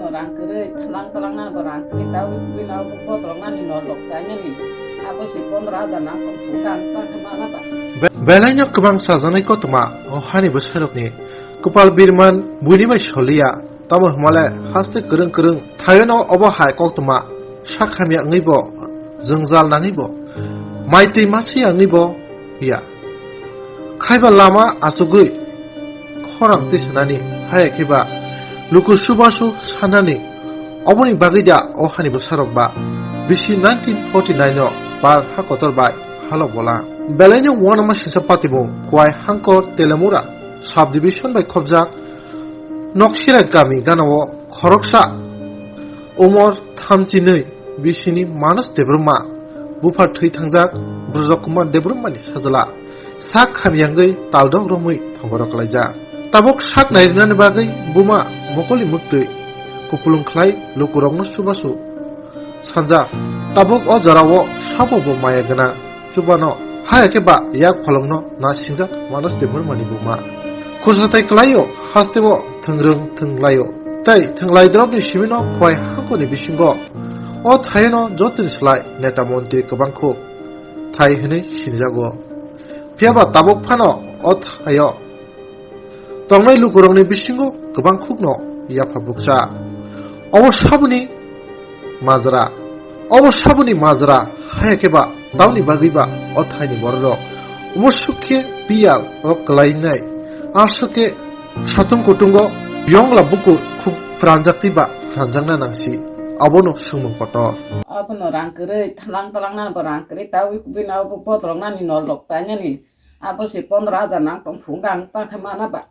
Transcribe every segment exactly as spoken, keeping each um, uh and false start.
Rang kwrwi thalang talang nani bo rang kwrwi tau bini abo botrok nani no lok kainani abo se pondro hajar nang tong phung kang tang khe mana ba. Be-, belaino kwbang chajaknai koktwma o hani bwsarokni kwpal birman buini bai soliya. Tamo hwnmale haste kwrwng kwrwng thaiono obo hai koktwma sak hamya wngwi bo, jwngjal nangwi bo, mai twi masiya wngwi bo ya. Khaiba lama achugwi khorang tisanani haya khe ba luku subasu sanani oboni bagwi da o hani bwsarok ba bisi nineteen forty nine o bar ha kotor bai halok bola. Belaino uanama singsa patibung Khowai Hangkor Telemura subdivision bai khobjak Noksira kami ganao khoroksa umor thamchinwi bisini Manas Debbarma, bupha thwi thangjak Brujok Kumar Debbarmani sajla sak hamyangwi taldok romwi thongoro kwlaijak. Tabuk sak nairinani bagwi buma mokoli mwktwi kupulung khlai lukurokno chubachu sanjak. Tabuk o jorao sabo bo maya gwnang chubano haya khe ba yak phalungno nasingjak Manas Debbarmani buma. Khursathai kwlaio hasteo thwngrwng thwnglaio. Tei thwnglaidrokni simino Khowai Hangkorni bisingo o thaino jotoni slai neta montri kwbang khuk thai hwnwi sinijago. Phiyaba tabuk phano o thaio tongnai lukurokni bisingo kwbang khukno yapha bukcha. Obo saboni majra. Obo saboni majra haya khe ba tamni bagwi ba o thaini bororok omo suk khe piyal rok kwlainai aswk khe satung kutungo yongla bukur khuk pranjaktwi ba pranjakna nangsi. Abono swngmung kotor. Abono rang kwrwi thalang talang nani bo rang kwrwi tau bini abo botrok nani no lok tainani abo se pondro hajar nang tong phung kang ta khe mana ba.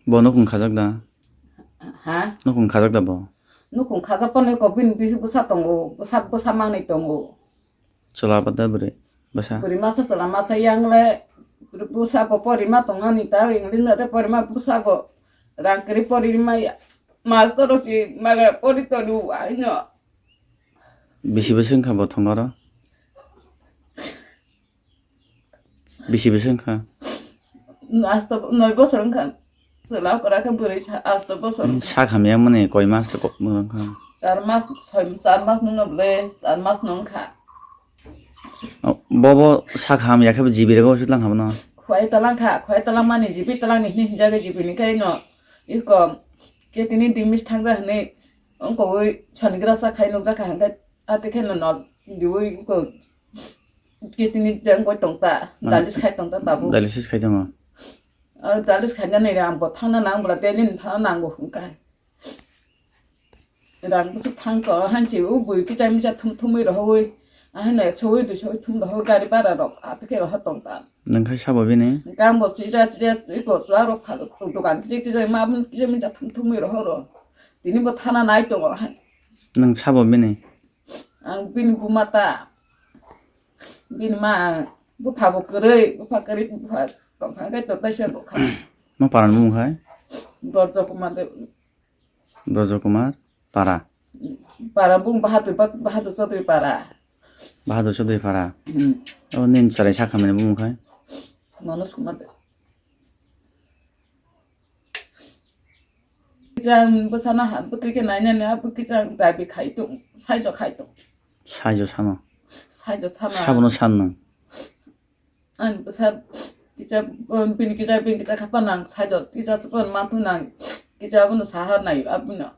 Bo nukhung khajak da? Ha? Nukhung khajak da bo? Nukhung khajak pano ko bini bihi bwsa tongo, bwsa, bwsa mangnwi tongo. Chwla bwtwi bwrwi bwsa? Bwrwi masa chwla masa yang le bwsa bo pori ma tongmani ta English no te pori ma bwsa bo rang kwrwi pori ma ya. Master si magra pori tonu aino. Bisi bwswk wngkha bo thongoro? Bisi bwswk wngkha? Asto noi bosor wngkha. Chwla kwra khe bwrwi sa-, asto bosor wngkha. Sak hamya mani koi mas to kok wngkha? Char mas, soi, char mas nungno bwle, char mas no wngkha. O, bo, bo sak hamya khe jibi rego sitlang kha bono? Khwai talang kha, khwai talang mani jibi talang ni hini hinjagwi jibi ni khe no iko ketini dimis thangja hwnwi wngkogwi sonigrasa khai nukjakha hwnkhe ate khe no no diwi iko Ketini jang koi tong ta, Mane, dialysis khai tong ta tabuk. Dialysis khai tongo. Ah, dialysis khai nani rang bo thangna nang bwla, daily ni thangna nango hwnka. Rang bwswk thang to, hanchi o bui kicha micha thum thumwi rohoi. Ahai no ekso oi, duiso oi thum rohoi, gari bara rok, ato khe rohor tong ta. Nang khai sabo bini? Gang bo chija chija, iko chwla rok phalo, dokan kicha kicha, ma bun kicha micha thum thumwi rohoro. Tini bo thana nai tongo, ahai. Nang sabo bini? Ang bini buma ta. Bini ma bupha bo kwrwi, bupha kwrwi, bupha tongkha khe to taisa bukha. Ma paran bumung khai? Borjo Kumar de. Borjo Kumar para. Para bung Bahadur, Bahadur Chaudhary para. Bahadur Chaudhary para. Hmm. O nin sarai sakha mene bumung khai? Manoj Kumar de. Kisa bwsano ha bwtwi khe nainani a bwkisa dabi khai tong, saijo khai tong. Saijo sano. Saijo sano. Sabono san nang. Ani bwsa kisa, bini kisa, bini kisa khapa nang saijo, kisa chwpan manthu nang, kisa abono saha nai, abono.